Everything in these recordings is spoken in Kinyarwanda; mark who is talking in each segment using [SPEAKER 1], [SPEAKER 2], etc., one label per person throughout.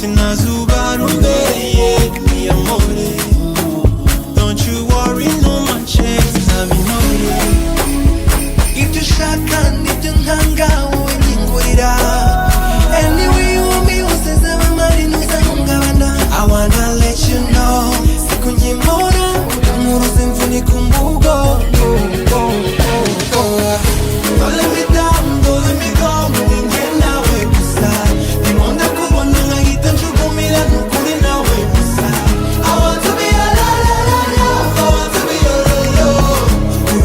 [SPEAKER 1] Sinazuba rumbereye mi amore. Don't you worry, no my checks nabinore.
[SPEAKER 2] Ibyo ushaka nibyo ntanga, wowe nyingurira. Anyway, you usezaba mari ntuzahungabana. I wanna let you know, sikunkimura nkuruze mvunika umugongo. Oh, oh, oh.
[SPEAKER 1] Don't let me down, don't let me go. Ninjye nawe gusa. Ndimo kubona nkahita njukumira, nukuri nawe gusa. I want to be your la la la love, I want to be your love.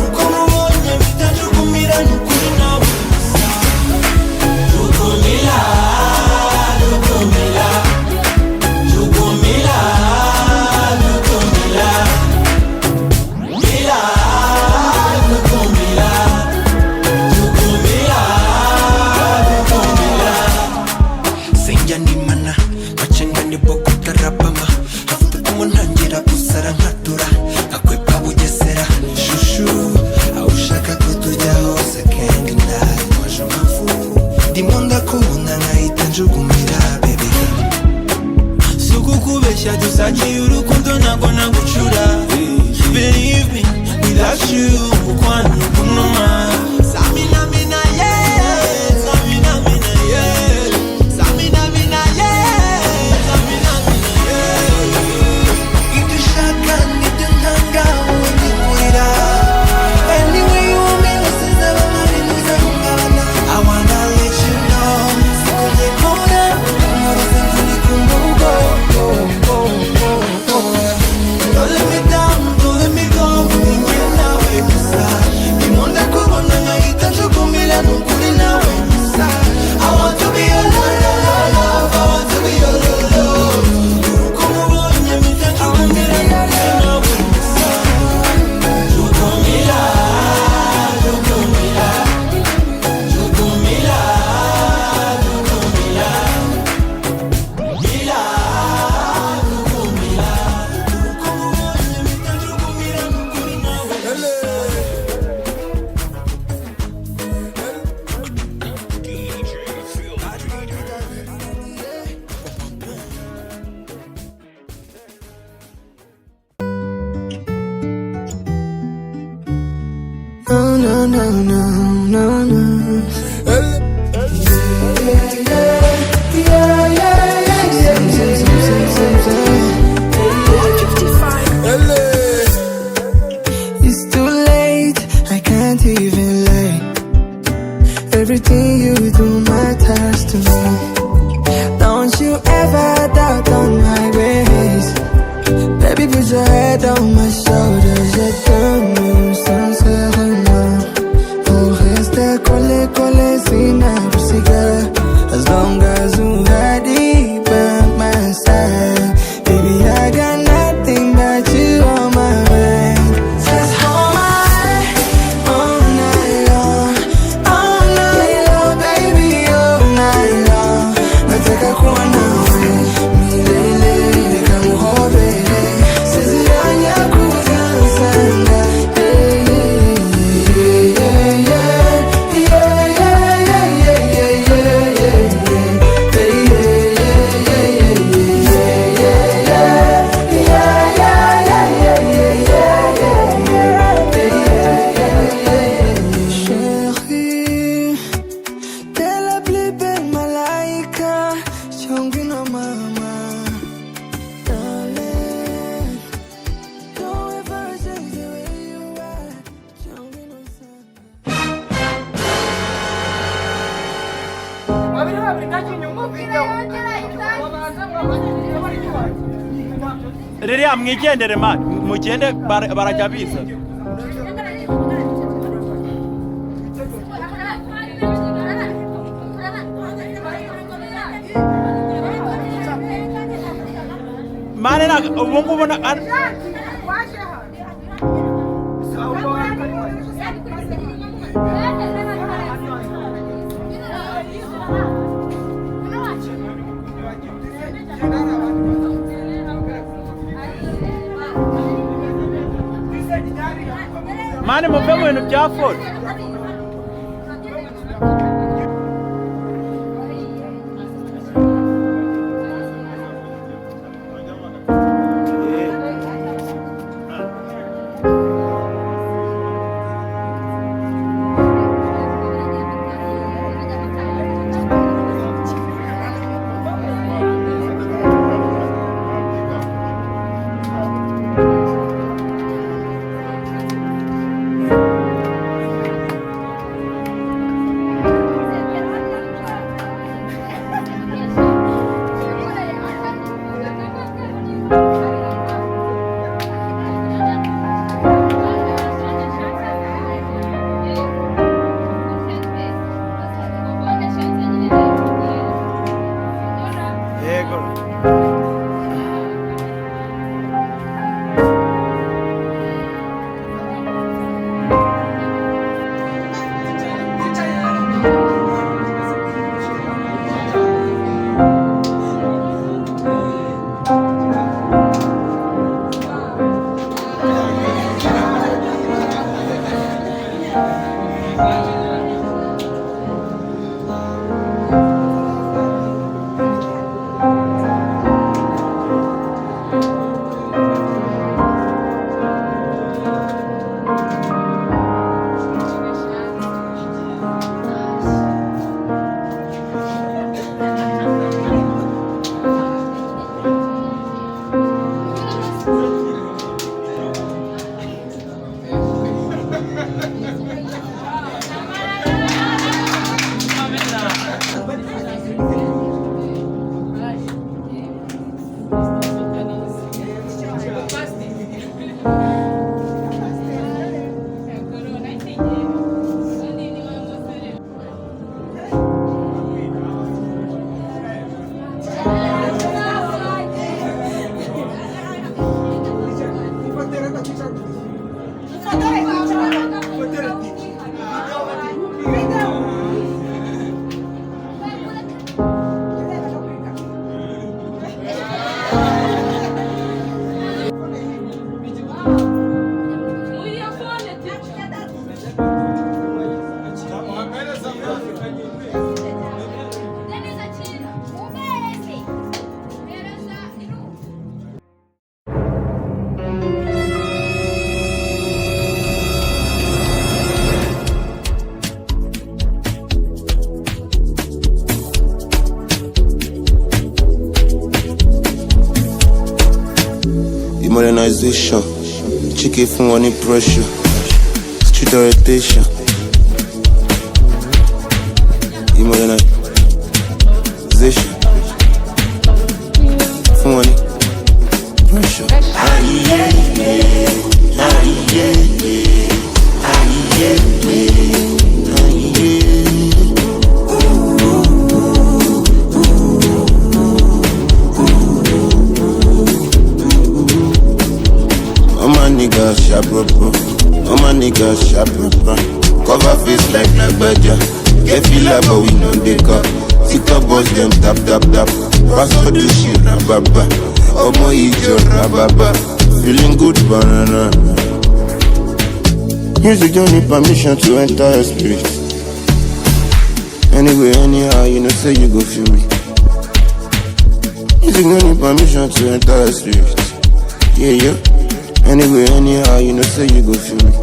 [SPEAKER 1] Uko mubonye mpita njukumira, nukuri nawe gusa. Jukumira, jukumira, jukumira, jukumira. Mira, jukumira, jukumira, jukumira.
[SPEAKER 2] Sinjya nimana macenga nibwo kutarapama havuga ntangira gusara nkatura nkakwepa Bugesera shushu aho ushaka ko tujya hose. Can't deny, moi je m'en fous. Ndimo ndakubona nkahita njugumira, baby.
[SPEAKER 1] Sukukubeshya dusagiye urukundo, ntabwo nagucura. Believe me, without you mukwano kunuma. Samina mina yeah, samina mina yeah, samina mina yeah, samina mina yeah.
[SPEAKER 2] Ibyo ushaka nibyo ntanga, wowe nyingurira. Anyway you want me, usizaba mari ntuzahungabana. I wanna let you know, sikunkimura nkuruze mvunika umugongo. Oh, oh, oh.
[SPEAKER 1] Don't let me down, don't let me go. Ninjye nawe gusa. Ndimo ndakubona nkahita njukumira, nukuri nawe gusa. I want to be your la la la love, I want to be your love. Uko mubonye mpita njukumira, nukuri nawe gusa. Jukumira, jukumira, jukumira, jukumira. Mira, jukumira. Uko mubonye mpita njukumira, nukuri nawe gusa.
[SPEAKER 3] DJ Phil Peter.
[SPEAKER 2] No, no, no, no, no, no. Yeah, yeah, yeah, yeah, yeah. It's too late, I can't even lie. Everything you do matters to me. Don't you ever doubt on my ways. Baby, put your head on my shoulders. Je t'aime sincèrement. Pour rester collé, collé, c'est As long as you got it by my side. Baby, I got nothing but you on my mind. Just hold my hand all night long. All night long, baby, all night long. Nataka kuwa nawe milele, reka nguhobere. Sezeranya kuzansanga. Yeah, yeah. Chérie, t'es la plus belle malaika. Chongino mama. Darling, don't ever change the way you are. Chongino sana.
[SPEAKER 4] Ririya mwigendere mani, mugende barajya biza. Mani ubu ngubu mani muve mu bintu bya fone.
[SPEAKER 1] Modernization, Chike fún wọn ní pressure, street orientation. Modernization, fún wọn ní pressure. All my niggas sharp, bro. All my niggas sharp, bro. Cover face like Nagbaja. Get feel like, but we no dey cup. TikTok boys them tap tap tap. Pastor do shit rababa. Ọmọ ìjọ rababa. Feeling good banana. Music don't need permission to enter your spirit. Anyway, anyhow, you know say you go feel me. Music don't need permission to enter your spirit. Yeah, yeah. Anyway, anyhow, you know say you go feel me.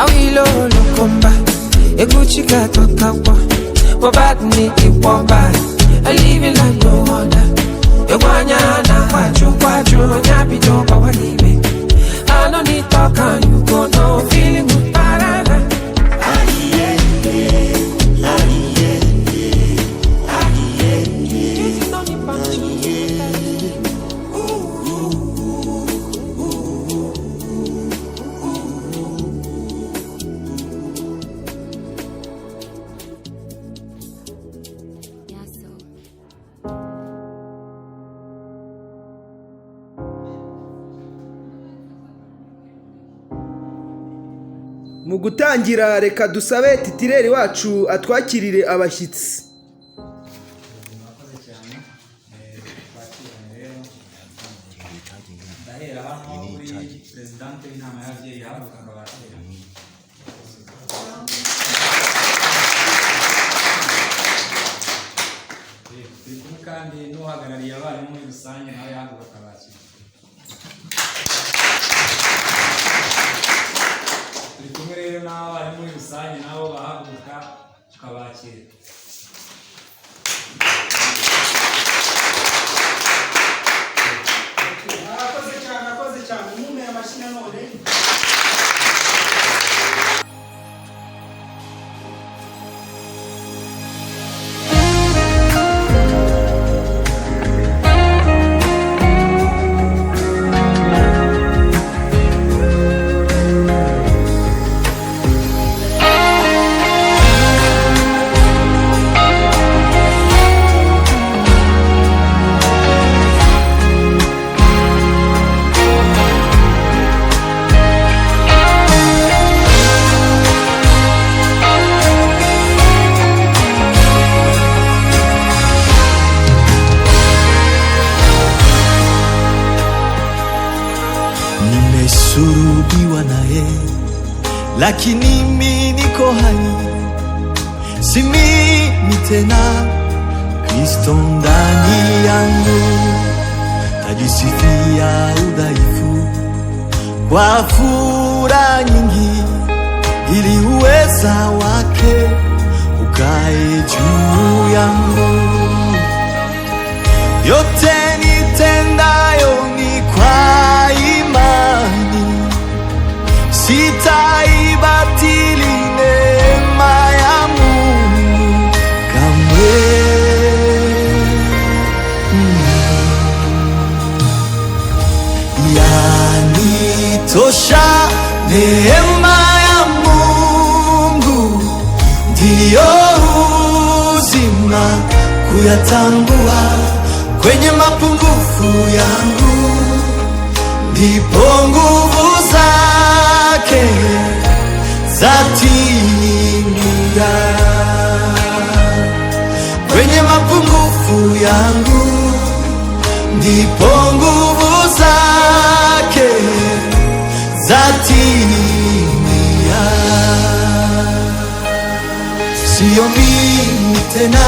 [SPEAKER 2] Awilo lokomba, Eguchi gatokakwa, Mobadni iwoba, I live like no other. Egwanya na kwaju kwaju, nyabido bawanime. I no need talk and you go no feeling good parana.
[SPEAKER 5] Mu gutangira, reka dusabe titulaire wacu atwakirire abashyitsi.
[SPEAKER 6] Murakoze cyane. Twakirane rero, ndahera hano kuri perezidante w'inama y'ababyeyi, haguruka bakira. Turi kumwe kandi n'uhagarariye abarimu muri rusange, nawe yahaguruka bakira. Turi kumwe rero n'abarimu muri rusange, nabo bahaguruka tukabakira.
[SPEAKER 5] Arakoze cyane, akoze cyane, mwumeye amashyi nanone.
[SPEAKER 7] Nimesulubiwa naye, lakini mimi niko hai, si mimi tena, Kristo ndani yangu. Tajisifia udhaifu kwa furaha nyingi, ili uweza wake ukae juu yangu. Yote nitendayo ni kwa imani, sitaibatili neema ya Mungu kamwe. Yanitosha neema ya Mungu, ndiyo uzima kuyatambua kwenye mapungufu yangu, ndipo nguvu zake zatimia. Kwenye mapungufu yangu, ndipo nguvu zake zatimia. Sio mimi tena,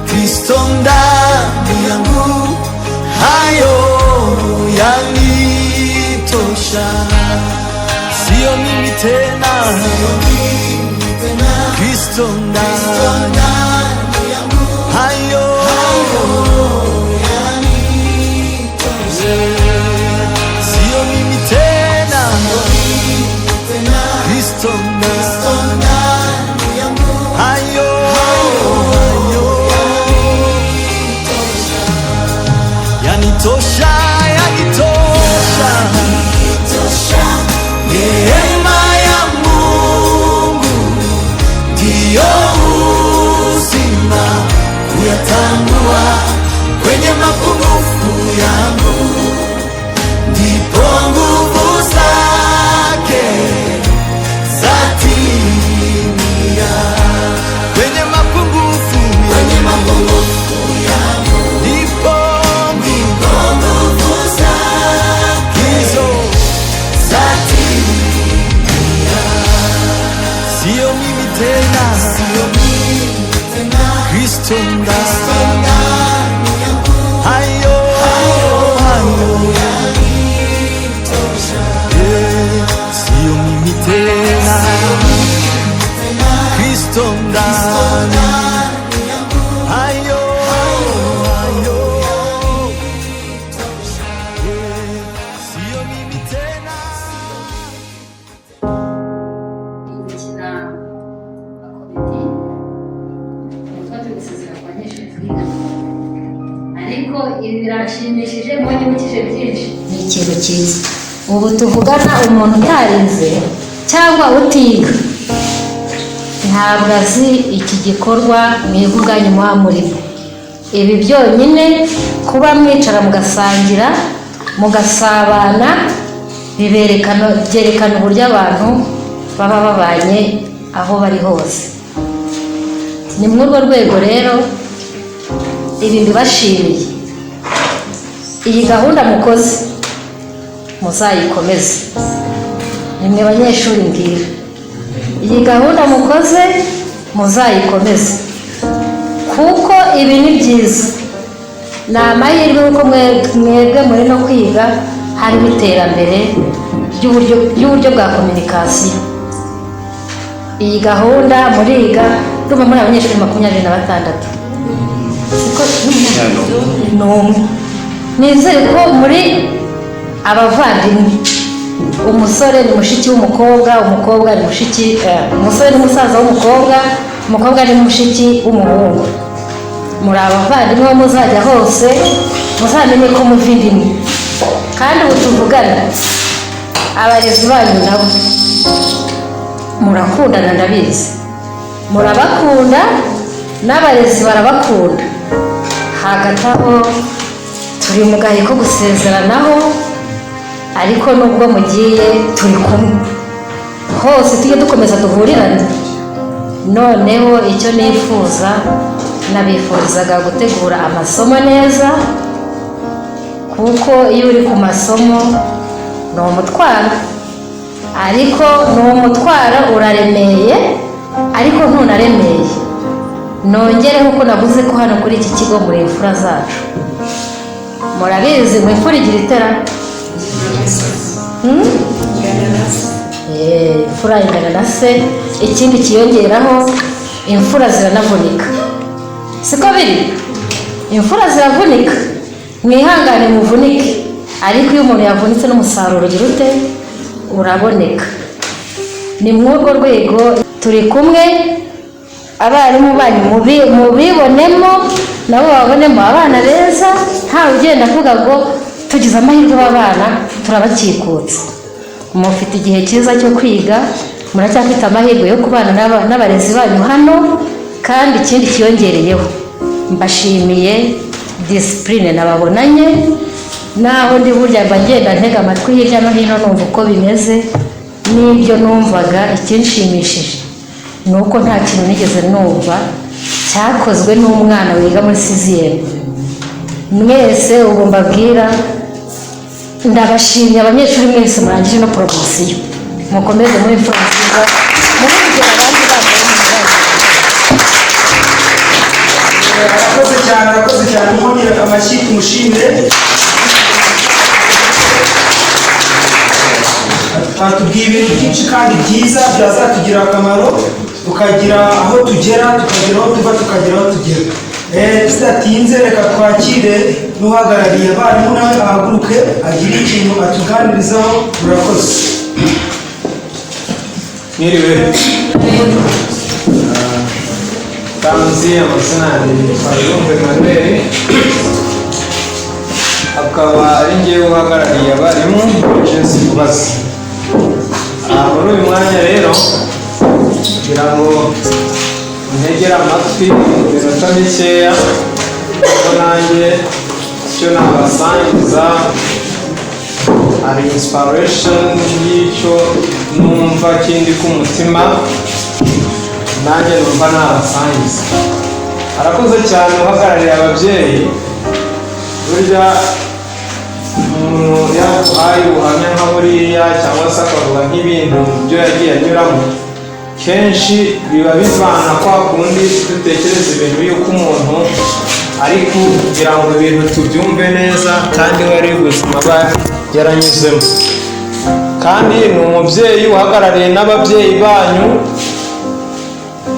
[SPEAKER 7] Kristo ndani yangu, hayo Yanitosha, sio mimi tena, Kristo ndani hayo, sio mimi tena, Kristo ndani hayo, hayo yanitosha, yanitosha. Neema ya Mungu ndiyo uzima, kuyatambua kwenye mapungufu yangu, ndipo nguvu zake zatimia. Kwenye mapungufu, kwenye mapungufu yangu, ndipo nguvu zake hizo zatimia. Sio mimi tena, sio mimi tena, Kristo ndani hayo, hayo Eh, sio mimi tena, Kristo ndani hayo, hayo Eh, sio mimi tena.
[SPEAKER 8] Gukina comedy, tuba turi gusezera ku banyeshuri twigana, ariko ibi birashimishije, mwanyibukije byinshi. Ni ikintu cyiza. Ubu tuvugana, umuntu utarize cyangwa utiga ntabwo azi iki gikorwa mwebwe ubwanyu muba murimo. Ibi byonyine, kuba mwicara mugasangira, mugasabana, biberekana, byerekana uburyo abantu baba babanye aho bari hose. Ni muri urwo rwego rero ibi mbibashimiye. Iyi gahunda mukoze muzayikomeze. Ni mwe banyeshuri mbwira, iyi gahunda mukoze muzayikomeze, kuko ibi ni byiza, ni amahirwe, kuko mwebwe muri no kwiga harimo iterambere ry'uburyo bwa communication. Iyi gahunda muriga, ndumva muri abanyeshuri 26, siko? Ni umwe. Nizere ko muri abavandimwe. Umusore ni mushiki w'umukobwa, umukobwa ni mushiki, umusore ni musaza w'umukobwa, umukobwa ni mushiki w'umuhungu. Muri abavandimwe. Aho muzajya hose muzamenye ko muva inda imwe. Kandi ubu tuvugana, abarezi banyu nabo murakundana, ndabizi murabakunda, n'abarezi barabakunda. Hagati aho turi mu gahe ko gusezeranaho, ariko nubwo mugiye turi kumwe hose, tujye dukomeza duhurirane. Noneho icyo nifuza, nabifurizaga gutegura amasomo neza, kuko iyo uri ku masomo ni umutwaro, ariko ni umutwaro uraremeye, ariko ntunaremeye. Nongereho ko navuze ko hano kuri iki kigo muri imfura zacu. Murabizi ngo imfura igira itera. Imfura ingana na se. Ikindi kiyongeraho, imfura ziranavunika, siko biri? Imfura ziravunika. Mwihangane muvunike, ariko iyo umuntu yavunitse n'umusaruro ugira ute? Uraboneka. Ni muri urwo rwego turi kumwe. Abarimu banyu mubibonemo, nabo babonemo abana beza. Ntawe ugenda avuga ngo tugize amahirwe b'abana turabakikutse. Mufite igihe cyiza cyo kwiga, muracyafite amahirwe yo kubana n'abarezi banyu hano. Kandi ikindi kiyongereyeho, mbashimiye discipline nababonanye. Naho ndi burya mba ngenda ntega amatwi hirya no hino, numva uko bimeze n'ibyo numvaga. Ikinshimishije ni uko nta kintu nigeze numva cyakozwe n'umwana wiga muri sixième. Mwese ubu mbabwira, ndabashimye abanyeshuri mwese murangije no promotion. Mukomeze muri imfura nziza, mube urugero abandi bana bo mu muryango.
[SPEAKER 5] Arakoze cyane, arakoze cyane. Mwongere amashyi tumushimire. Batubwiye ibintu byinshi kandi byiza byazatugirira akamaro, tukagira aho tugera, tukagira aho tuva, tukagira aho tugera. Tudatinze, reka twakire n'uhagarariye abarimu, nawe ahaguruke agire ikintu atuganirizaho. Murakoze.
[SPEAKER 6] Mwiriwe. Tanzi amazina yanjye nitwa Yumve Emmanuel, akaba ari njyewe uhagarariye abarimu muri GS Mubazi. Muri uyu mwanya rero, kugira ngo ntegere amatwi iminota mikeya, kuko nanjye icyo nabasangiza hari inspiration y'icyo numva kindi ku mutima, nanjye numva nabasangiza. Arakoze cyane uhagarariye ababyeyi. Burya umuntu yaguhaye ubuhamya nka buriya, cyangwa se akavuga nk'ibintu byo yagiye anyuramo, kenshi biba bivana kwa kundi dutekereza ibintu yuko umuntu ari kugira ngo ibintu tubyumve neza, kandi we ari ubuzima aba yaranyuzemo. Kandi ni umubyeyi uhagarariye n'ababyeyi banyu.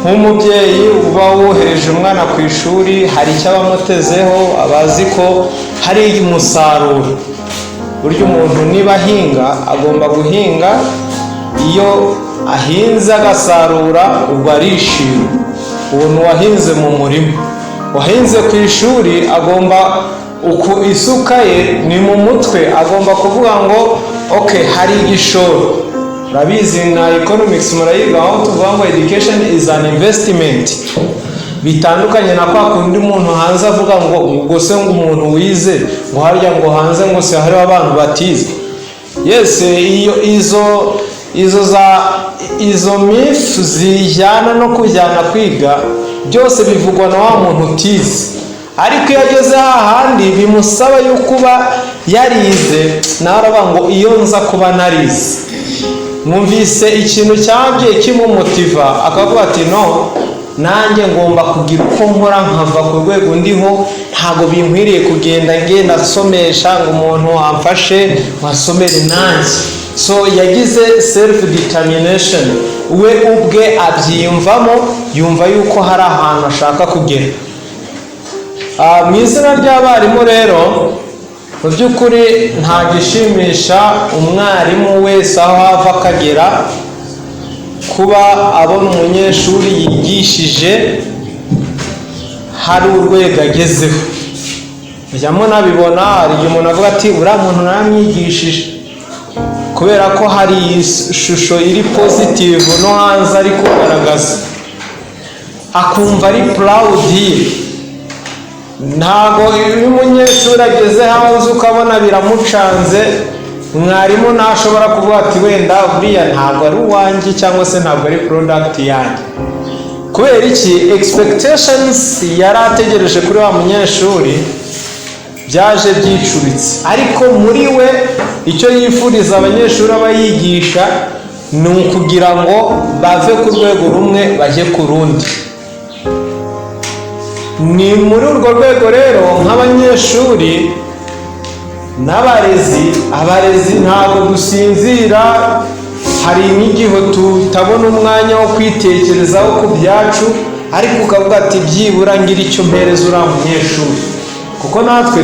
[SPEAKER 6] Nk'umubyeyi uba wohereje umwana ku ishuri, hari icyo aba amutezeho, aba azi ko hari umusaruro. Burya umuntu niba ahinga, agomba guhinga. Iyo ahinze agasarura, ubwo arishima. Uwo ni uwahinze mu murima. Wahinze ku ishuri agomba uku isuka ye ni mu mutwe, agomba kuvuga ngo: "Ok, hari igishoro." Urabizi na economics murayiga, aho tuvuga ngo education is an investment. Bitandukanye na kwa kundi umuntu hanze avuga ngo ubwo se ngo umuntu wize, ngo harya ngo hanze ngo se hariho abantu batize. Yes, iyo izo za izo myth zijyana no kujyana kwiga, byose bivugwa na wa muntu utize. Ariko iyo ageze hahandi bimusaba yuko uba yarize, nawe aravuga ngo: "Iyo nza kuba narize." Mwumvise ikintu cyabye kimumotiva, akavuga ati: "No, nanjye ngomba kugira uko nkora nkava ku rwego ndiho. Ntabwo binkwiriye kugenda ngenda nsomesha ngo umuntu amfashe wasomere nanjye." So yagize self determination, we ubwe abyiyumvamo, yumva yuko hari ahantu ashaka kugera. Mu izina ry'abarimu rero, mu by'ukuri nta gishimisha umwarimu wese aho ava akagera kuba abona umunyeshuri yigishije hari urwego agezeho. Mujya munabibona, hari igihe umuntu avuga ati: "Uriya muntu naramwigishije," kubera ko hari ishusho iri positive no hanze ari kugaragaza, akumva ari proud ye. Ntabwo iyo umunyeshuri ageze hanze ukabona biramucanze, mwarimu ntashobora kuvuga ati: "Wenda buriya ntabwo ari uwanjye," cyangwa se "ntabwo ari product yanjye." Kubera iki? Expectations yari ategereje kuri wa munyeshuri byaje byicuritse. Ariko muri we icyo yifuriza abanyeshuri aba yigisha ni ukugira ngo bave ku rwego rumwe bajye ku rundi. Ni muri urwo rwego rero, nk'abanyeshuri n'abarezi, abarezi ntabwo dusinzira. Hari n'igihe tutabona umwanya wo kwitekerezaho ku byacu, ariko ukavuga ati: "Byibura ngira icyo mpereza uriya munyeshuri," kuko natwe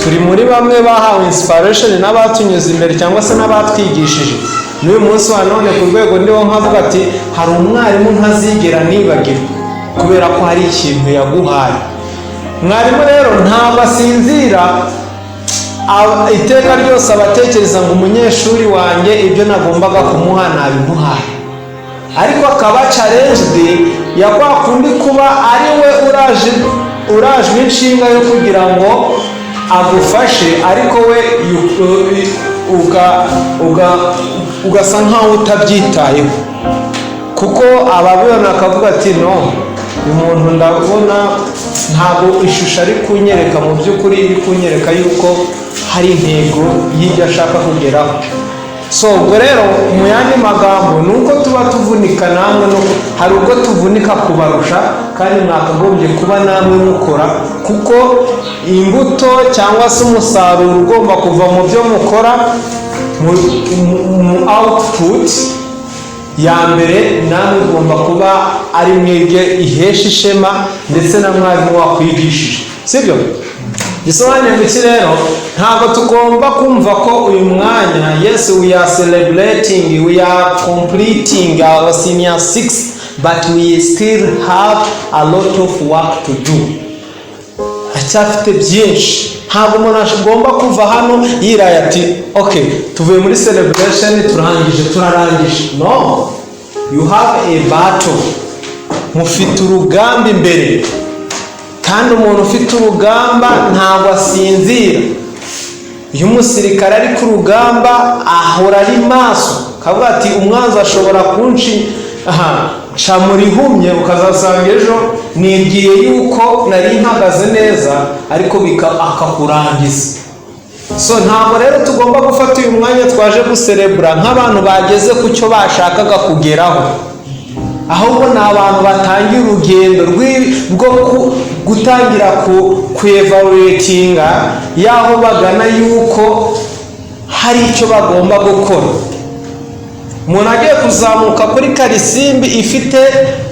[SPEAKER 6] turi muri bamwe bahawe inspiration n'abatunyuze imbere cyangwa se n'abatwigishije. N'uyu munsi wa none, ku rwego ndiho, nkavuga ati: "Hari umwarimu ntazigera nibagirwa," kubera ko hari ikintu yaguhaye. Mwarimu rero ntabwo asinzira. Iteka ryose aba atekereza ngo: "Umunyeshuri wanjye, ibyo nagombaga kumuha nabimuhaye?" Ariko akaba challenged ya kwa kundi kuba ari we urajwe inshinga yo kugira ngo agufashe, ariko we ugasa nkaho utabyitayeho, kuko ababibona akavuga ati: "No, uyu muntu ndabona ntabwo ishusho ari kunyereka mu by'ukuri iri kunyereka yuko hari intego y'ibyo ashaka kugeraho." So ubwo rero, mu yandi magambo, ni uko tuba tuvunika namwe, nuko hari ubwo tuvunika kubarusha, kandi mwakagombye kuba namwe mukora, kuko imbuto cyangwa se umusaruro ugomba kuva mu byo mukora. Mu output ya mbere, namwe igomba kuba ari mwebwe ihesha ishema ndetse na mwarimu wakwigishije, sibyo? Bisobanuye ngo iki rero? Ntabwo tugomba kumva ko uyu mwanya, yes, we are celebrating, we are completing our senior six, but we still have a lot of work to do. Acyafite byinshi. Ntabwo umuntu agomba kuva hano yiraye ati: "Ok, tuvuye muri celebration, turangije, turarangije." No, you have a battle. Mufite urugamba imbere, kandi umuntu ufite urugamba ntabwo asinzira. Iyo umusirikare ari ku rugamba, ahora ari maso, akavuga ati: "Umwanzi ashobora kunci aha nca mu rihumye, ukazasanga ejo nibwiye yuko nari mpagaze neza, ariko akakurangiza." So ntabwo rero tugomba gufata uyu mwanya twaje guserebura nk'abantu bageze ku cyo bashakaga kugeraho, ahubwo ni abantu batangiye urugendo rwo gutangira kuevaluatinga y'aho bagana, yuko hari icyo bagomba gukora. Umuntu agiye kuzamuka kuri Karisimbi ifite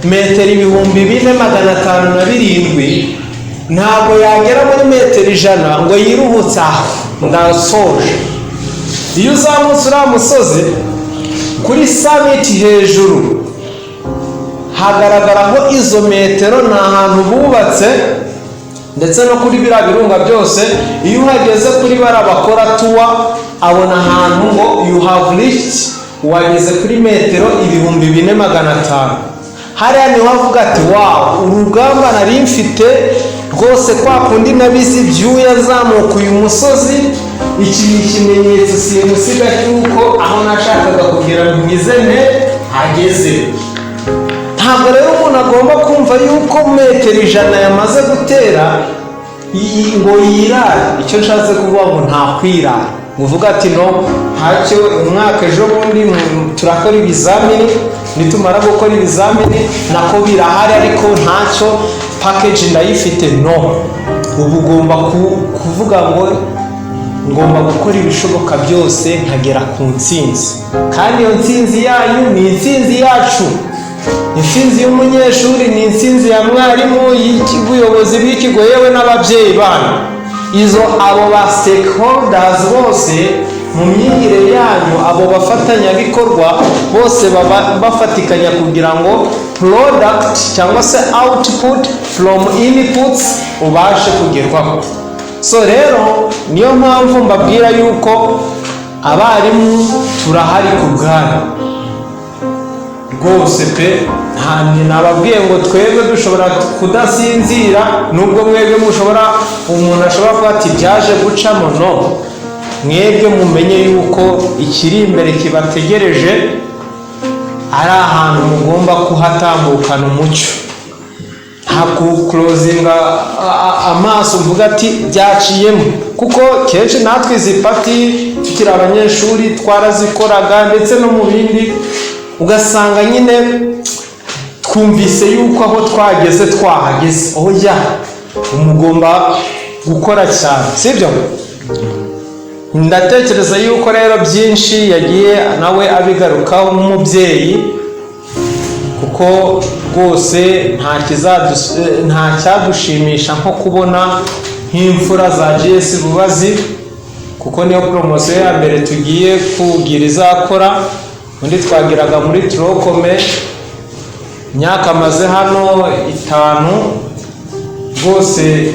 [SPEAKER 6] metero 4507, ntabwo yagera muri metero 100 ngo yiruhutse: "Aho ndasoje." Iyo uzamutse uriya musozi, kuri summit hejuru hagaragaraho izo metero. Ni ahantu bubatse, ndetse no kuri biriya birunga byose. Iyo uhageze kuri bariya bakora tour, abona ahantu ngo "You have reached", wageze kuri metero 4500. Hariya niho avuga ati: "Wow, urugamba nari mfite rwose, kwa kundi nabizi ibyuya nzamuka uyu musozi, iki ni ikimenyetso simusiga cy'uko aho nashakaga kugira ngo ngize nte hageze." Ntabwo rero umuntu agomba kumva yuko metero 100 yamaze gutera ngo yirare. Icyo nshatse kuvuga ngo nta kwirara, ngo uvuge ati: "No, ntacyo, umwaka ejo bundi turakora ibizamini, nitumara gukora ibizamini nako birahari, ariko ntacyo, package ndayifite." No, ubu ugomba kuvuga ngo ngomba gukora ibishoboka byose nkagera ku ntsinzi. Kandi iyo ntsinzi yanyu ni intsinzi yacu. Intsinzi y'umunyeshuri ni intsinzi ya mwarimu, y'ubuyobozi bw'ikigo, yewe n'ababyeyi banyu. Izo abo ba stakeholders bose mu myigire yanyu, abo bafatanyabikorwa bose baba bafatikanya kugira ngo product cyangwa se output from inputs ubashe kugerwaho. So rero niyo mpamvu mbabwira yuko abarimu turahari ku bwanyu rwose pe. Nta nababwiye ngo twebwe dushobora kudasinzira, nubwo mwebwe mushobora, umuntu ashobora kuba ati byaje gucamo. No, mwebwe mumenye yuko ikiri imbere kibategereje ari ahantu mugomba kuhatambukana umucyo. Nta kuclosinga amaso uvuga ati byaciyemo, kuko kenshi natwe izi party tukiri abanyeshuri twarazikoraga, ndetse no mu bindi, ugasanga nyine twumvise yuko aho twageze twahageze. Oya, mugomba gukora cyane, sibyo? Ndatekereza yuko rero byinshi yagiye nawe abigarukaho nk'umubyeyi, kuko rwose nta cyadushimisha nko kubona nk'imfura za GS Rubazi, kuko niyo promotion ya mbere tugiye kugira izakora. Undi twagiraga muri tronc commun, imyaka amaze hano 5, rwose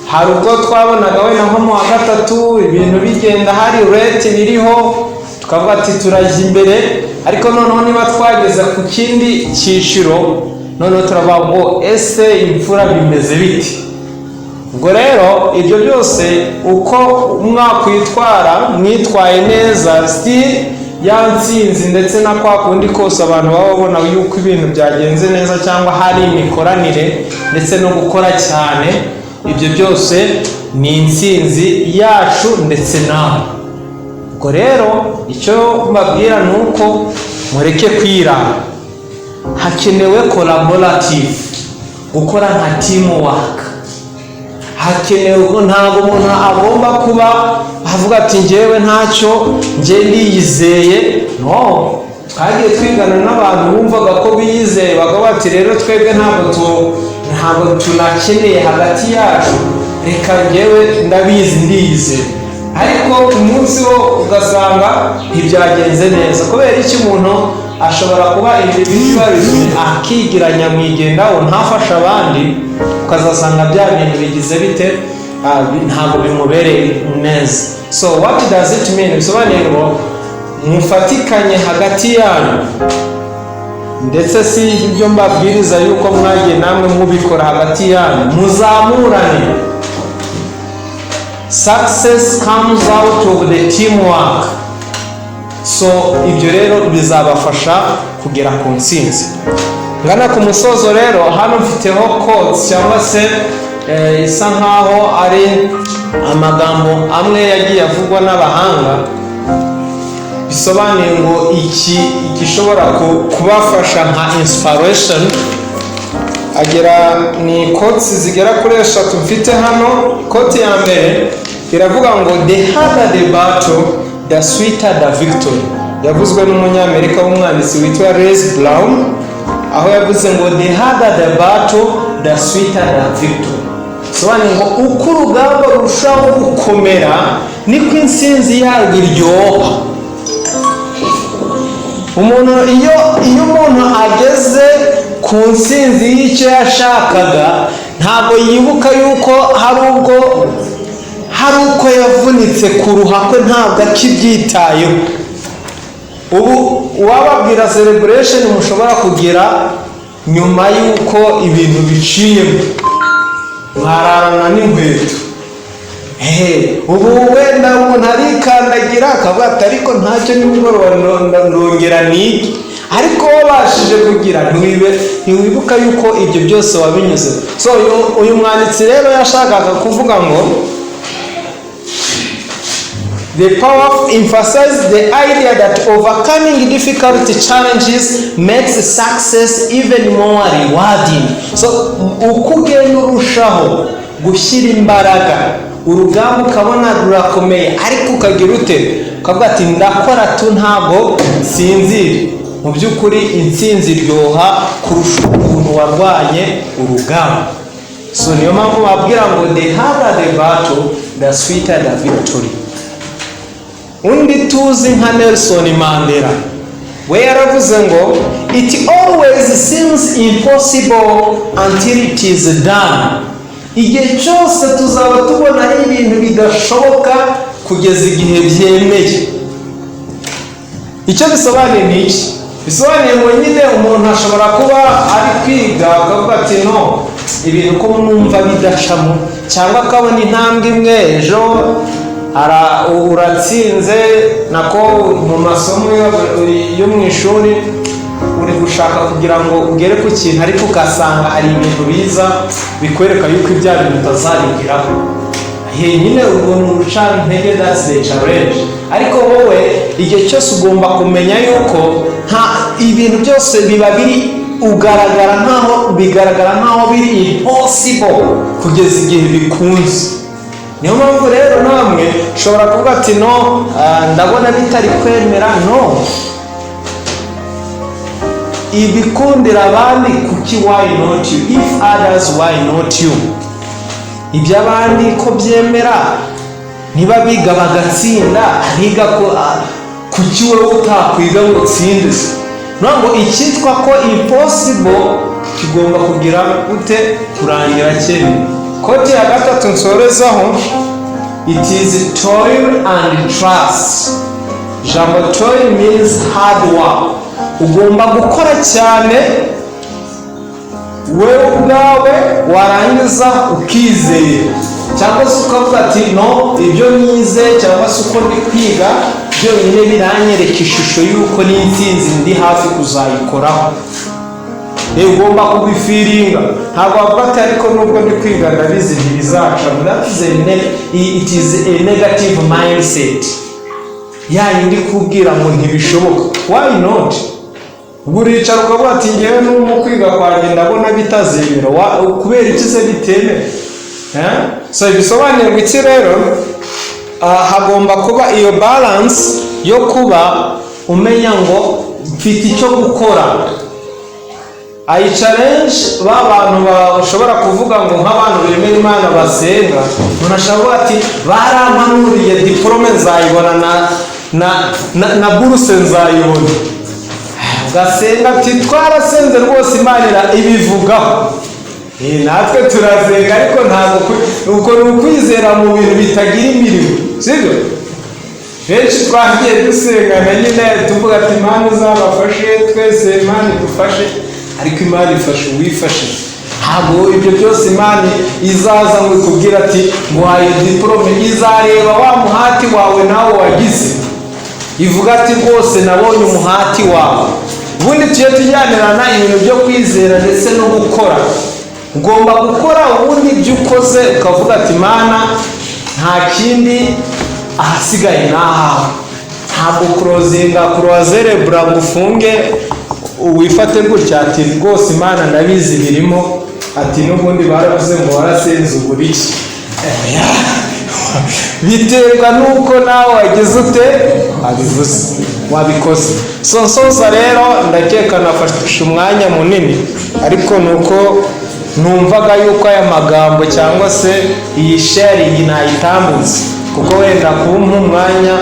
[SPEAKER 6] hari ubwo twabonaga wenda nko mu wa gatatu ibintu bigenda, hari rate biriho, tukavuga ati turajya imbere. Ariko noneho niba twageze ku kindi cyiciro, noneho turavuga ngo ese imfura bimeze bite? Ubwo rero ibyo byose, uko mwakwitwara, mwitwaye neza, si ya nsinzi, ndetse na kwa kundi kose abantu baba babona yuko ibintu byagenze neza cyangwa hari imikoranire ndetse no gukora cyane, ibyo byose ni intsinzi yacu ndetse nawe. Ubwo rero icyo mbabwira ni uko mureke kwirara. Hakenewe collaborative, gukora nka teamwork. Hakenewe ko ntabwo umuntu agomba kuba avuga ati: "Njyewe ntacyo, njye ndiyizeye." No twagiye twigana n'abantu bumvaga ko biyizeye, bakavuga bati: "Rero twebwe ntabwo tunakeneye hagati yacu, reka njyewe ndabizi, ndiyizeye." Ariko umunsi wo ugasanga ntibyagenze neza. Kubera iki? Umuntu ashobora kuba individualism, akigira nyamwigendaho, ntafashe abandi, ukazasanga bya bintu bigize bite? Ntabwo bimubereye neza. So what does it mean? Bisobanuye ngo mufatikanye hagati yanyu, ndetse si ibyo mbabwiriza yuko mwagiye namwe mubikora hagati yanyu, muzamurane. Success comes out of the teamwork. So ibyo rero bizabafasha kugera ku ntsinzi. Ngana ku musozo rero, hano mfiteho quotes cyangwa se isa nkaho ari amagambo amwe yagiye avugwa n'abahanga. Bisobanuye ngo iki gishobora kubafasha nka inspiration. Agera ni quotes zigera kuri eshatu mfite hano. Quote ya mbere iravuga ngo: "The harder the battle, the sweeter the victory." Yavuzwe n'umunyamerika w'umwanditsi witwa Les Brown, aho yavuze ngo: "The harder the battle, the sweeter the victory." Bisobanuye ngo uko urugamba rurushaho gukomera, niko intsinzi yarwo iryoha. Umuntu iyo umuntu ageze ku ntsinzi y'icyo yashakaga, ntabwo yibuka yuko hari ubwo hari uko yavunitse, kuruha kwe ntabwo akibyitayeho. Ubu uwababwira celebration mushobora kugira nyuma y'uko ibintu biciyemo, mwararana n'inkweto. Ubu wenda umuntu arikandagira akavuga ati: "Ariko ntacyo, nimugoroba ndongera nige." Ariko wabashije kugira, ntiwibuka yuko ibyo byose wabinyuze. So uyu mwanditsi rero yashakaga kuvuga ngo the power emphasizes the idea that overcoming difficult challenges makes success even more rewarding. So uko ugenda urushaho gushyira imbaraga, urugamba ukabona rurakomeye, ariko ukagira ute? Ukavuga ati: "Ndakora tu, ntabwo nsinzira." Mu by'ukuri intsinzi iryoha kurusha ukuntu warwanye urugamba. So niyo mpamvu babwira ngo: "The harder the battle, the sweeter the victory." Undi tuzi nka Nelson Mandela we yaravuze ngo: "It always seems impossible until it is done." Igihe cyose tuzaba tubona ari ibintu bidashoboka kugeza igihe byemeye. Icyo bisobanuye ni iki? Bisobanuye ngo nyine umuntu ashobora kuba ari kwiga, akavuga ati: "No ibintu ko numva bidacamo," cyangwa akabona intambwe imwe, ejo uratsinze nako mu masomo yo mu ishuri, uri gushaka kugira ngo ugere ku kintu, ariko ugasanga hari ibintu biza bikwereka yuko ibya bintu utazabigeraho. Nyine ubwo ni urucantege, that's the challenge. Ariko wowe igihe cyose ugomba kumenya yuko nta ibintu byose biba biri ugaragara nkaho bigaragara nkaho biri impossible kugeza igihe bikunze. Niyo mpamvu rero namwe ushobora kuvuga ati: "No ndabona bitari kwemera." No ibikundira abandi, kuki why not you? If others, why not you? Iby'abandi ko byemera, niba biga bagatsinda, abiga ko kuki wowe utakwiga ngo utsinde se? Ngo icyitwa ko impossible kigomba kugira ute? Kurangira cyemye. Quote ya gatatu nsorezaho: "It is toil and trust." Ijambo toil means hard work. Ugomba gukora cyane wewe ubwawe, warangiza ukizera, cyangwa se ukavuga ati: "No ibyo nize cyangwa se uko ndi kwiga byonyine biranyereka ishusho y'uko n'intsinzi ndi hafi kuzayikoraho." Ugomba kubifeelinga. Ntabwo wavuga ati: "Ariko nubwo ndi kwiga ndabizi ntibizacamo." That is it is a negative mindset, ya yindi kubwira ngo ntibishoboka. Why not? Ubwo uricara ukavuga ati: "Ngewe n'ubu kwiga kwanjye ndabona bitazemera." Kubera iki se bitemera? Eh? So bisobanuye ngo iki rero? Hagomba kuba iyo balance yo kuba umenya ngo mfite icyo gukora. I challenge ba bantu bashobora kuvuga ngo nk'abantu bemera Imana, basenga, umuntu ashobora kuvuga ati: "Barampanuriye, diporome nzayibona na buruse nzayibona." Ugasenga ati: "Twarasenze rwose, Imana ibivugaho." Natwe turasenga, ariko ntabwo uko ni ukwizera mu bintu bitagira imirimo, sibyo? Benshi twagiye dusengana nyine tuvuga ati: "Imana uzabafashe twese, Imana idufashe." Ariko Imana ifasha uwifashe. Ntabwo ibyo byose Imana izaza ngo ikubwire ati: "Nguhaye diporome." Izareba wa muhati wawe nawe wagize, ivuga ati: "Rwose nabonye umuhati wawe." Ubundi tujye tujyanirana ibintu byo kwizera ndetse no gukora. Ugomba gukora, ubundi ibyo ukoze ukavuga ati: "Mana, nta kindi, ahasigaye ni ahawe." Ntabwo kurozinga kurozerebura ngo ufunge wifate gutya ati: "Rwose Imana ndabizi birimo." Ati: "N'ubundi baravuze ngo warasenze uburiki." Biterwa n'uko nawe wagize ute, wabivuze, wabikoze. So nsoza rero, ndakeka nafashe umwanya munini, ariko ni uko numvaga yuko aya magambo cyangwa se iyi sharing nayitambutse, kuko wenda kumpa umwanya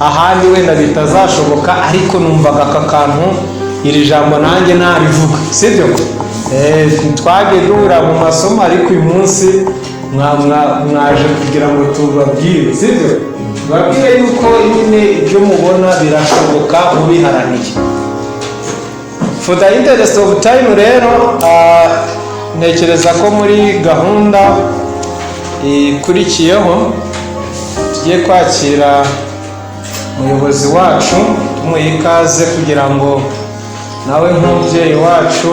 [SPEAKER 6] ahandi wenda bitazashoboka, ariko numvaga aka kantu, iri jambo nanjye narivuga, sibyo? Twagiye duhura mu masomo, ariko uyu munsi mwaje kugira ngo tubabwire, sibyo? Tubabwire yuko nyine ibyo mubona birashoboka mubiharaniye. For the interest of time rero, ntekereza ko muri gahunda ikurikiyeho tugiye kwakira umuyobozi wacu, tumuha ikaze kugira ngo nawe nk'umubyeyi wacu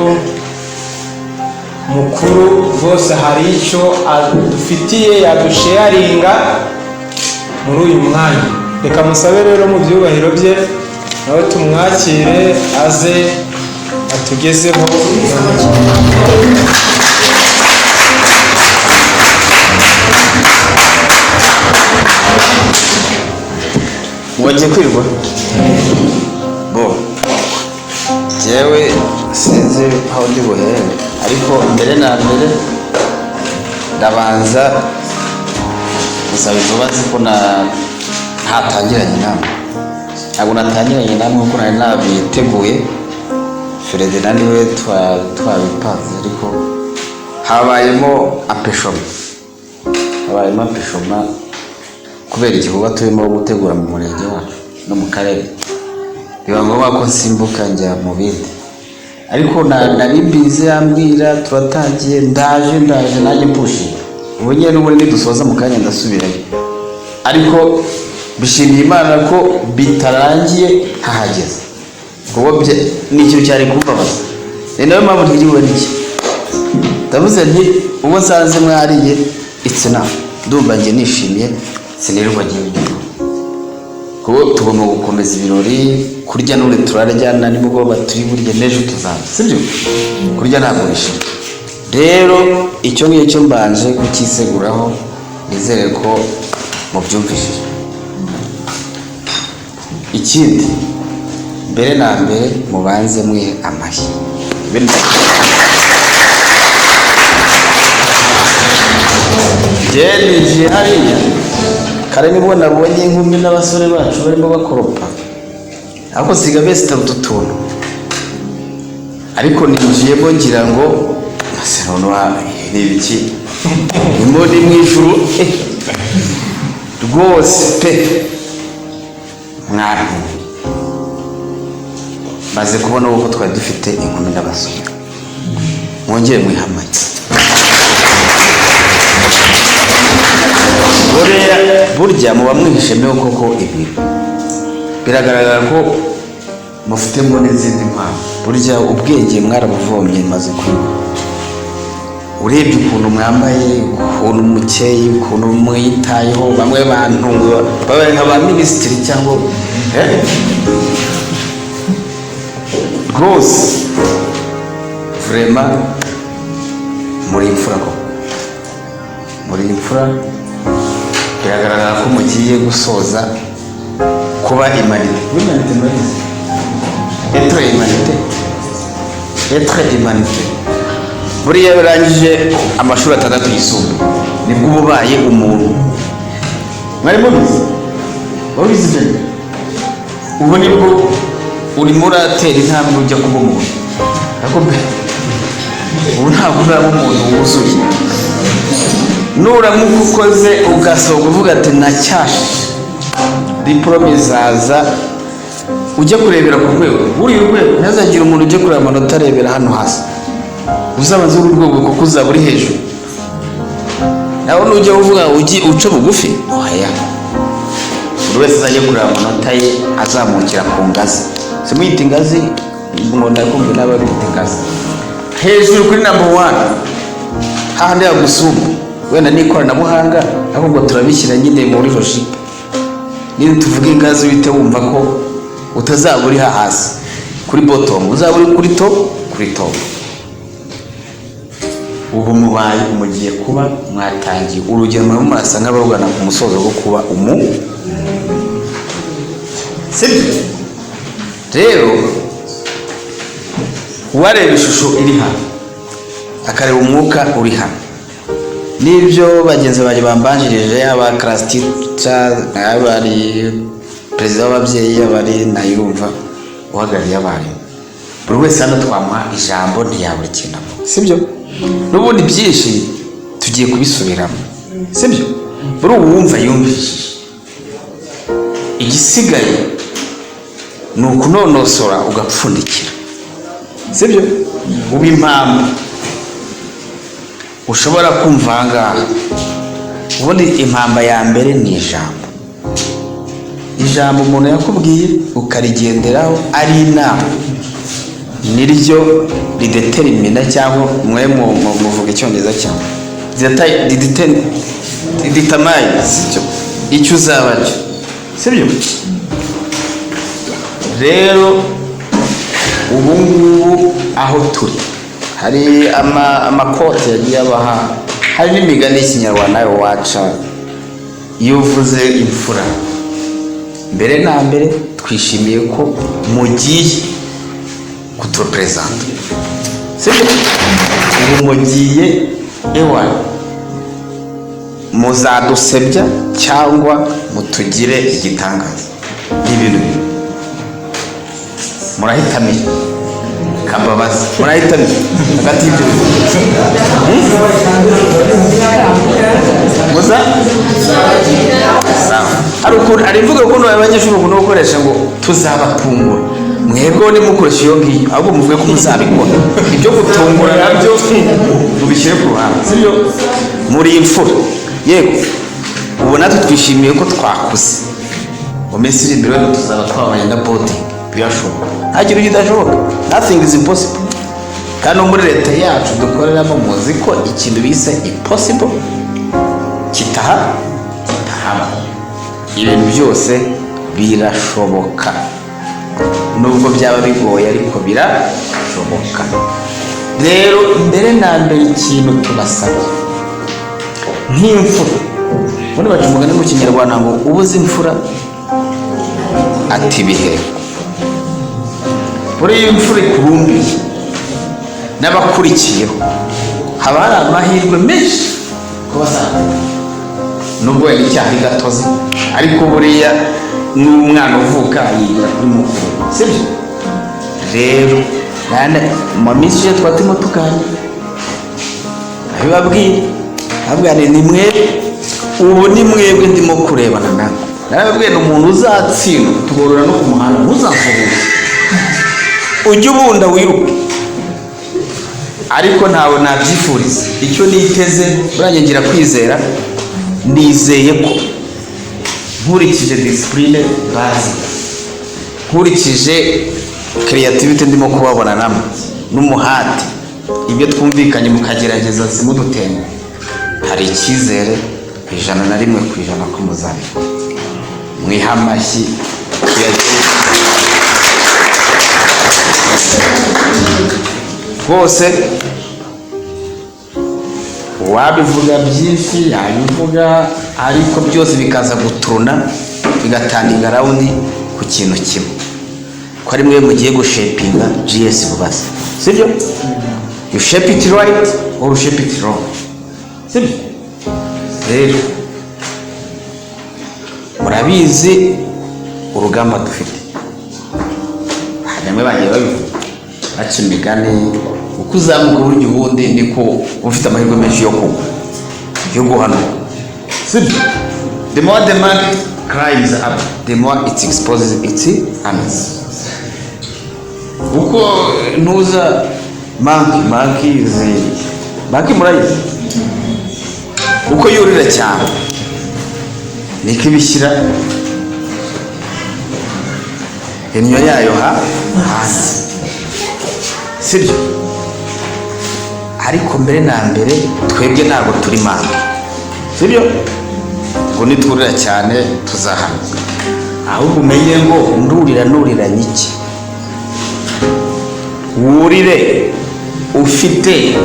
[SPEAKER 6] mukuru rwose hari icyo adufitiye yadusharinga muri uyu mwanya. Reka musabe rero mu byubahiro bye nawe tumwakire, aze atugezeho.
[SPEAKER 9] Wagiye kwirwa bo, jyewe sinzi aho ndi buhere, ariko mbere na mbere ndabanza gusaba imbabazi ko na ntatangiranye namwe. Ntabwo natangiranye namwe kuko nari nabiteguye, Ferdinand niwe twabipanze, ariko habayemo empêchement, habayemo empêchement kubera igikorwa turimo gutegura mu murenge wacu no mu karere, biba ngombwa ko nsimbuka njya mu bindi. Ariko nari mbizi, yambwira turatangiye, ndaje, ndaje nanjye mpushiye. Ubu nyine n'ubundi nidusoza mu kanya ndasubirayo, ariko bishimiye Imana ko bitarangiye ntahageze, kuko ni ikintu cyari kumbabaza. Ni nayo mpamvu ntiriwe n'iki, ndavuze nti ubwo nsanze mwariye, it's enough, ndumva njye nishimye, sinirirwa ngiye inyuma, kuko tugomba gukomeza ibirori. Kurya n'ubundi turarya, na nimugoroba turi burye, n'ejo tuzaza, sibyo? Kurya ntabwo bishira. Rero icyo ngicyo mbanje kukiseguraho, nizere ko mubyumvishije. Ikindi, mbere na mbere mubanze mwihe amashyi. Njye ninjiye hariya kare, nibwo nabonye inkumi n'abasore bacu barimo bakoropa, ariko siga bese utu tuntu, ariko ninjiyemo ngira ngo ese noneho ni ibiki, ndimo ni mu ijuru. Rwose pe, mwarantunguye, maze kubona uko twari dufite inkumi n'abasore. Mwongere mwihamanye. Buriya burya muba mwihishemo koko ibintu, biragaragara ko mufitemo n'izindi mpano. Burya ubwenge mwarabuvomye, maze kwiga, urebye ukuntu mwambaye, ukuntu mukeye, ukuntu mwitayeho, bamwe bantunguye babaye nka ba minisitiri cyangwa rwose vraiment muri imfura koko. Muri imfura, biragaragara ko mugiye gusoza kuba humanité. Kuba humanité murabizi, être humanité, être humanité. Buriya birangije amashuri atandatu yisumbuye, nibwo uba ubaye umuntu. Mwari mubizi? Wabizi ibyo? Ubu nibwo urimo uratera intambwe ujya kuba umuntu, ariko mbe ubu ntabwo uraba umuntu wuzuye. Nuramuka ukoze ugasohoka uvuga ati "Nacyashije diporome", izaza ujye kurebera ku rwego. Buriya urwego, ntihazagire umuntu ujya kureba amanota arebera hano hasi. Uzabanze uru rwego, kuko uzaba uri hejuru. Nawe nujya uvuga ujye uca bugufi, oya. Buri wese azajya kureba amanota ye azamukira ku ngazi. Simuyita ingazi ngo ndakumva n'ababita ingazi, hejuru kuri number one, hahandi yagusumba. Wenda n'ikoranabuhanga, ahubwo turabishyira nyine muri logique. Niba tuvuga ingazi, uhite wumva ko utazaba uri hasi kuri bottom, uzaba uri kuri top, kuri top. Ubu mubaye, mugiye kuba, mwatangiye urugero, murimo murasa nk'abarugana ku musozo wo kuba umu, sibyo? Rero uwareba ishusho iri hano, akareba umwuka uri hano, n'ibyo bagenzi banjye bambanjirije, yaba class teacher, yaba ari perezida w'ababyeyi, yaba ari nayumva uhagarariye abarimu, buri wese hano twamuha ijambo, ntiyabura ikintu avuga, sibyo? N'ubundi byinshi tugiye kubisubiramo, sibyo? Buri ubu wumva yumvishije, igisigaye ni ukunonosora ugapfundikira, sibyo? Uba impamvu ushobora kumva aha ngaha. Ubundi impamba ya mbere ni ijambo. Ijambo umuntu yakubwiye ukarigenderaho, ari inama, niryo ridetermina, cyangwa mwe muvuga icyongereza cyane, determine icyo uzaba cyo, sibyo? Rero ubu ngubu aho turi, hari amakote yagiye abaha, hari n'imigani y'ikinyarwanda nawe waca. Iyo uvuze imfura, mbere na mbere twishimiye ko mugiye kutureperezanta, sibyo? Ubu mugiye, ewa, muzadusebya cyangwa mutugire igitangaza. Ni ibintu bibiri murahitamo. Kambabazi, murahitamo hagati y'ibyo bintu. Muza sawa. Hari ukuntu, hari imvugo ukuntu abanyeshuri bakunda gukoresha ngo "tuzabatungura". Mwebwe nimukoresha iyo ngiyo, ahubwo muvuge ko muzabikora. Ibyo gutungura nabyo mubishyire ku ruhande, sibyo? Muri imfura, yego. Ubu natwe twishimiye ko twakuze. Mu minsi iri imbere wenda tuzaba twabaye na boarding. Birashoboka, nta kintu kidashoboka, nothing is impossible. Kandi no muri leta yacu dukoreramo, muzi ko ikintu bise impossible kitahaba. Ibintu byose birashoboka, nubwo byaba bigoye, ariko birashoboka. Rero mbere na mbere ikintu tubasaba nk'imfura, ubundi baca umugani mu kinyarwanda ngo "Ubuze imfura ati ibiheko". Buriya imfura ikurumbiye n'abakurikiyeho, haba hari amahirwe menshi ko bazakora, nubwo wenda icyaha ari gatozi, ariko buriya n'umwana uvuka yigira kuri mukuru, sibyo? Rero mu minsi ishize twari turimo tuganira, abibabwira, ababwira ni mwebwe, ubu ni mwebwe ndimo kurebana nawe. Narababwiye ni umuntu uzatsindwa tugorora no ku muhanda, ntuzasuhuze, ujye ubunda wiruke, ariko ntawe nabyifuriza. Icyo niteze, buriya ngira kwizera, nizeye ko nkurikije discipline bazi, nkurikije creativity ndimo kubabona namwe n'umuhati, ibyo twumvikanye mukagerageza zimudutenga, hari icyizere 101% ko muzabikora. Mwiha amashyi tuyagere rwose. Uwabivuga byinshi yabivuga, ariko byose bikaza guturuna, bigatanga round ku kintu kimwe, ko ari mwe mugiye gushapinga GS Rubazi, sibyo? You shape it right or you shape it wrong, sibyo? Rero murabizi urugamba dufite. Bamwe bagiye babivuga, baca imigani: uko uzamuka burya ubundi niko ufite amahirwe menshi yo kugwa, yo guhanuka, sibyo? The more the man climbs up, the more it exposes its anus. Uko ntuza monkey izi monkey murayizi, uko yurira cyane niko ibishyira innyo yayo hanze, sibyo? Ariko mbere na mbere twebwe ntabwo turi monkey, sibyo? Ngo nitwurira cyane tuzahanuka. Ahubwo umenye ngo ndurira nuriranye iki. Wurire ufite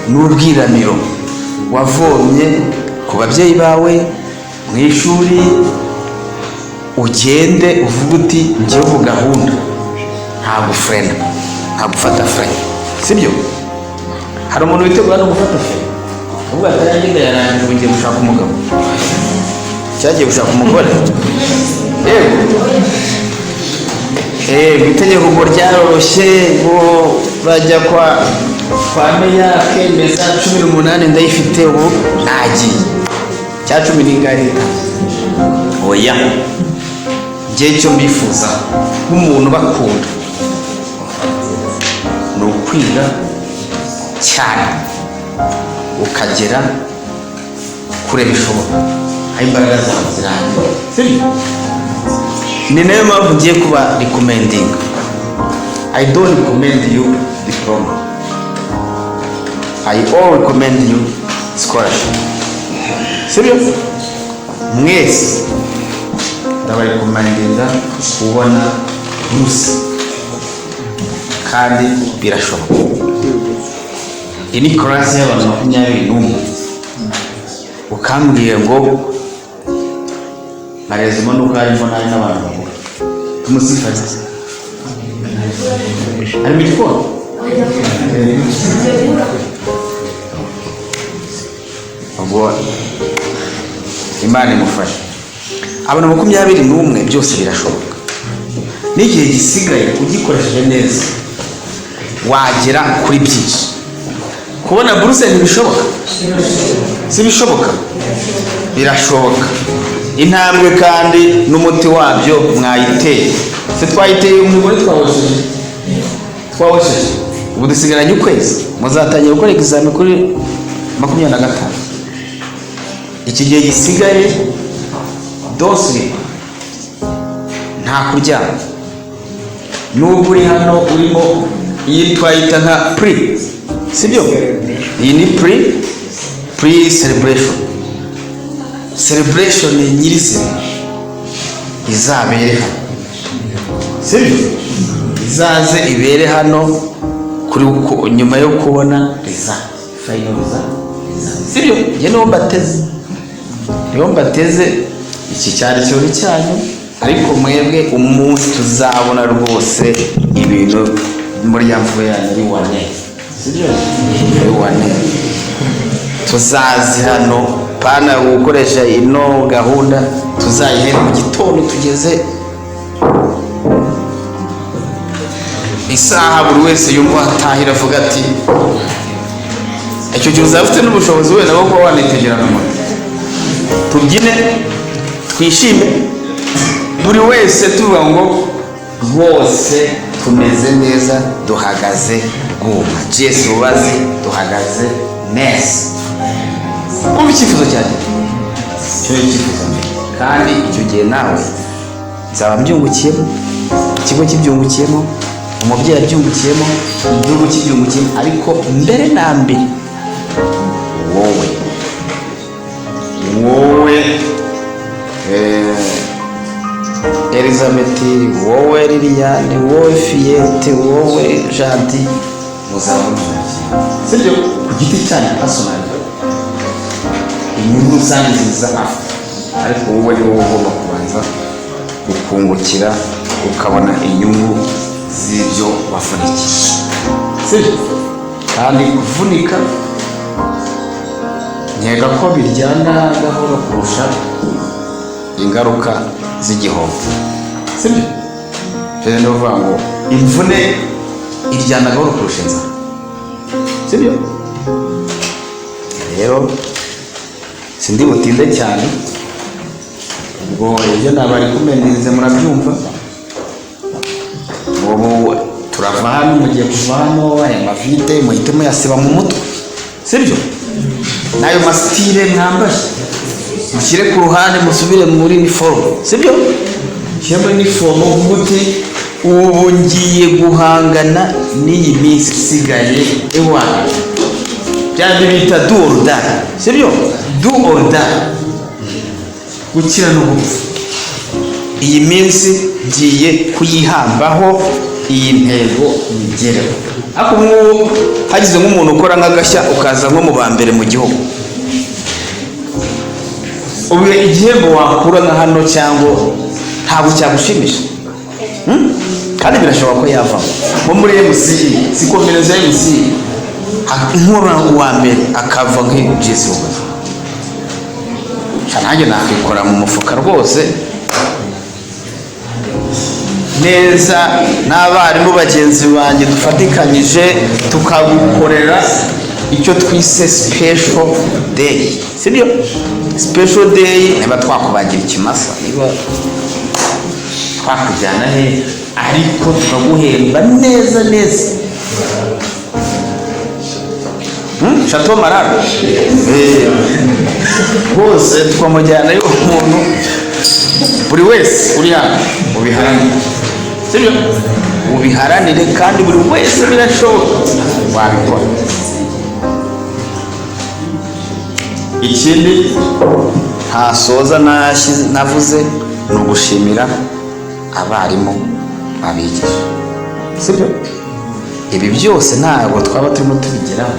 [SPEAKER 9] n'ubwiraniro wavomye ku babyeyi bawe mu ishuri, ugende uvuge uti: "Njyewe ubu gahunda nta gufrena, nta gufata frein", sibyo? Hari umuntu witegura no gufata frein, uvuga ati: "Yanjye yarangiye, ubu ngiye gushaka umugabo, cyagiye gushaka umugore." Yego, itegeko ngo ryaroroshye, ngo bajya kwa meya akemeza, 18 ndayifite, ubu nagiye cya cumi n'ingahe. Oya, njye icyo mbifuza nk'umuntu bakunda ni ukwiga cyane, ukagera kure bishoboka, aho imbaraga zawe zirangira, sibyo? Ni nayo mpamvu ngiye kuba recommending. I don't recommend you diploma, I all recommend you scholarship, sibyo? Mwese ndabarecommendinga kubona buruse, kandi birashoboka. Iyi ni class y'abantu 21, ukambwiye ngo marezimo nuko harimo n'ari n'abantu babura. Tumusifarize ari mu gikoni. Ubwo Imana imufashe. Abantu 21, byose birashoboka. N'igihe gisigaye ugikoresheje neza wagera kuri byinshi. Kubona buruse ntibishoboka? Si bishoboka? Birashoboka. Intambwe kandi n'umuti wabyo mwayiteye. Se twayiteye umugore, twawosheje, twawosheje. Ubu dusigaranye ukwezi, muzatangira gukora examen kuri 25. Iki gihe gisigaye, dosiri nta kuryama. Nubwo uri hano urimo, iyi twayita nka pre, sibyo? Iyi ni pre celebration. Celebration nyirizina izabere hano, sibyo? Izaze ibere hano kuri nyuma yo kubona result, final result, sibyo? Njye niwo mbateze, niwo mbateze. Iki cyari ikirori cyanyu, ariko mwebwe umunsi tuzabona rwose ibintu muri ya mvugo yanyu ari wane, sibyo? Ari wane, tuzazi hano pana gukoresha ino gahunda, tuzayihere mu gitondo tugeze isaha buri wese yumva atahira, avuga ati icyo gihe uzaba ufite n'ubushobozi wenda bwo kuba wanitegera na moto, tubyine, twishime, buri wese tuvuga ngo rwose tumeze neza, duhagaze bwuma, GS Rubazi duhagaze neza. Umva icyifuzo cyanjye, icyo ni icyifuzo mbere. Kandi icyo gihe nawe nzaba mbyungukiyemo, ikigo kibyungukiyemo, umubyeyi abyungukiyemo, igihugu kibyungukiyemo, ariko mbere na mbere wowe Elizabeth, wowe Liliane, wowe Fiyete, wowe Janti, muzaba mubyungukiyemo. Sibyo? Ku giti cyanyu personal, inyungu rusange ziza after, ariko wowe ni wowe ugomba kubanza gukungukira, ukabona inyungu z'ibyo wavunikiye. Sibyo? Kandi kuvunika nkeka ko biryana gahoro kurusha ingaruka z'igihombo. Sibyo? Rero ni ukuvuga ngo imvune iryana gahoro kurusha inzara. Sibyo? Rero sindi butinde cyane, ubwo ibyo nabari kumenirize murabyumva. Ubu turava hano, mugiye kuva hano, aya mavide muhite muyasiba mu mutwe. Sibyo? N'ayo masitire mwambaye mushyire ku ruhande, musubire muri uniforme. Sibyo? Mushyire muri uniforme, uvuge uti: "Ubu ngiye guhangana n'iyi minsi isigaye." Ewa, bya bindi bita do or die. Sibyo? Do or die, gukira no gupfa. Iyi minsi ngiye kuyihambaho, iyi ntego nyigereho. Ariko ubu ngubu hagize nk'umuntu ukora nk'agashya, ukaza nko mu ba mbere mu gihugu, ubu igihembo wakura nka hano cyangwa ntabwo cyagushimisha? Kandi birashoboka ko yavamo nko muri MCE, si komereza MCE, nk'uba uwa mbere akava nk'i GS Rubavu. Nanjye nakikora mu mufuka rwose neza, n'abarimu bagenzi banjye dufatikanyije tukagukorera icyo twise special day. Sibyo? Special day, niba twakubagira ikimasa, niba twakujyana he, ariko tukaguhemba neza neza. Chateau Marara. Rwose tukamujyanayo umuntu buri wese uri hano. Ubiharanire. Sibyo? Ubiharanire, kandi buri wese birashoboka wabikora. Ikindi ntasoza navuze ni ugushimira abarimu babigisha. Sibyo? Ibi byose ntabwo twaba turimo tubigeraho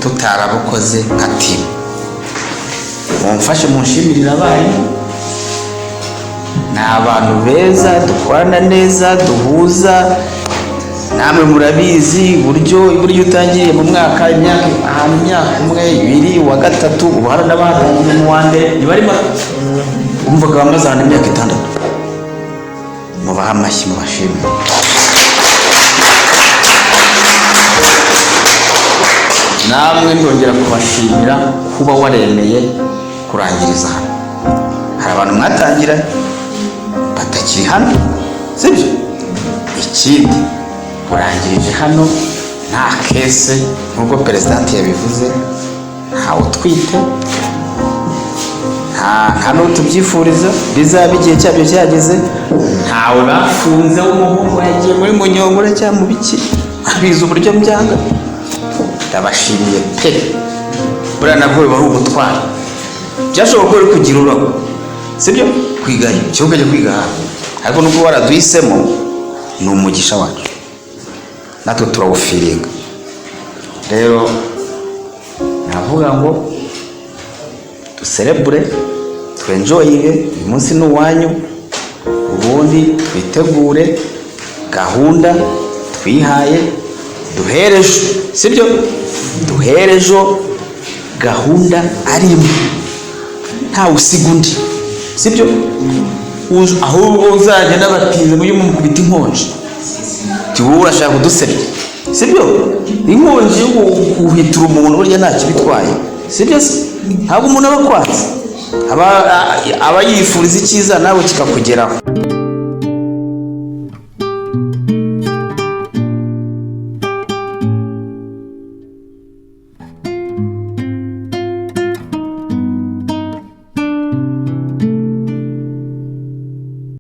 [SPEAKER 9] tutarabukoze nka team. Mumfashe munshimirire abarimu, ni abantu beza, dukorana neza, duhuza. Namwe murabizi uburyo buryo utangiriye mu mwaka, imyaka ahantu, imyaka umwe, ibiri, uwa gatatu, ubu hari n'abatangiye mu wa mbere ntibarimo, wumvaga bamaze ahantu imyaka 6. Mubahe amashyi, mubashimire. Namwe ndongera kubashimira kuba waremeye kurangiriza hano. Hari abantu mwatangira batakiri hano. Sibyo? Ikindi, urangirije hano nta case, nk'uko perezidanti yabivuze, ntawe utwite, nta n'uwo tubyifuriza, bizaba igihe cyabyo cyageze. Ntawe bafunze w'umuhungu yagiye muri munyongore cyangwa mu biki, abizi uburyo byanga. Ndabashimiye pe. Buriya nabwo biba ari ubutwari, byashoboka ko uri kugira urabo. Sibyo? Kwigayo cyangwa ukajya kwiga hano, ariko nubwo waraduhisemo ni umugisha wacu, natwe turawufiringa. Rero navuga ngo duserebure, twenjoyinge, uyu munsi ni uwanyu. Ubundi twitegure gahunda twihaye, duherejo. Sibyo? Duherejo gahunda ari imwe, ntawe usiga undi. Sibyo? Ahubwo uzajya n'abatinze mujye mumukubita inkonji, uti wowe urashaka kudusebya. Sibyo? Inkonji yo guhitura umuntu burya ntacyo bitwaye. Sibyo se? Ntabwo umuntu aba akwanze, aba yifuriza icyiza nawe kikakugeraho.